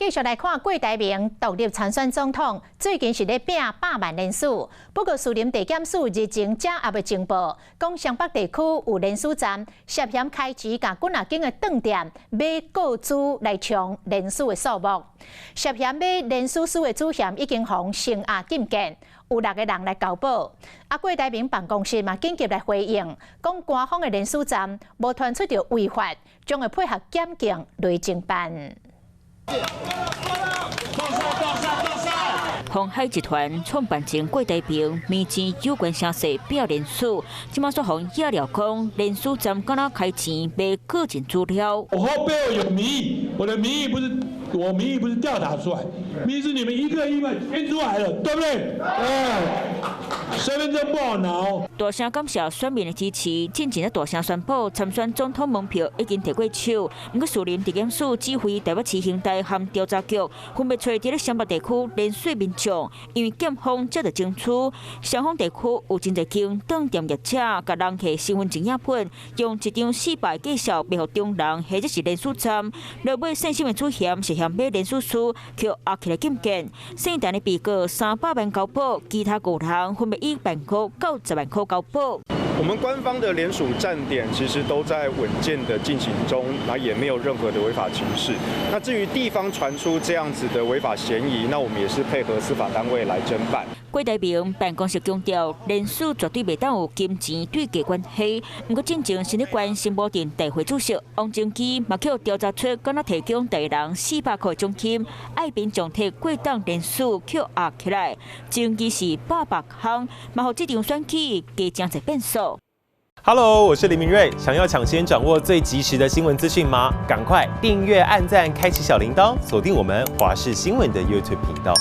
繼續來看郭台銘獨立參選總統，最近是咧拼百萬聯署。不過，士林地檢署日前掌握的情報，講雙北地區有連署站涉嫌開錢共幾若間的頓店買個資來衝連署的數目。涉嫌買連署書的主嫌已經予聲押禁見，有六個人來交保。啊，郭台銘辦公室嘛緊急來回應，講官方的連署站無傳出著違法，將會配合檢警來偵辦。鴻海集團創辦人郭台銘面前有關聲勢拼連署，這馬煞予野料講連署站敢若開錢買個人資料。我後背後有民意，我的民意不是我民意不是調查出來，民意是你們一個一個選出來的，對不對？哎，身份證不好拿哦。大聲感謝選民的支持，進前咧大聲宣布參選總統門票已經提過手。毋過士林地檢署指揮台北市刑大和調查局分別揣佇咧雙北地區連署民眾，因為檢方接著偵處，雙方地區有真濟間頓店業者，共人客身份證影本，用一張400介紹賣予中人，或者是連署站，落尾姓沈的主嫌涉嫌買連署書，予押起來禁見。姓陳的被告300萬交保，其他五人分別以萬箍到10萬箍交保。我們官方的聯署站點其實都在穩健的進行中，那也沒有任何的違法情勢。那至於地方傳出這樣子的違法嫌疑，那我們也是配合司法單位來偵辦。郭台銘辦公室強調，連署絕對袂當有金錢對價關係。毋過，進前新北縣新埔鎮大會主席王貞基嘛予調查出，敢若提供台人400塊獎金，愛民眾替郭董連署予押起來，爭議是800項，嘛予這場選舉加真濟變數。 Hello，我是林明瑞。想要搶先掌握最及時的新聞資訊嗎？趕快訂閱、按讚、開啟小鈴鐺，鎖定我們華視新聞的 YouTube 頻道。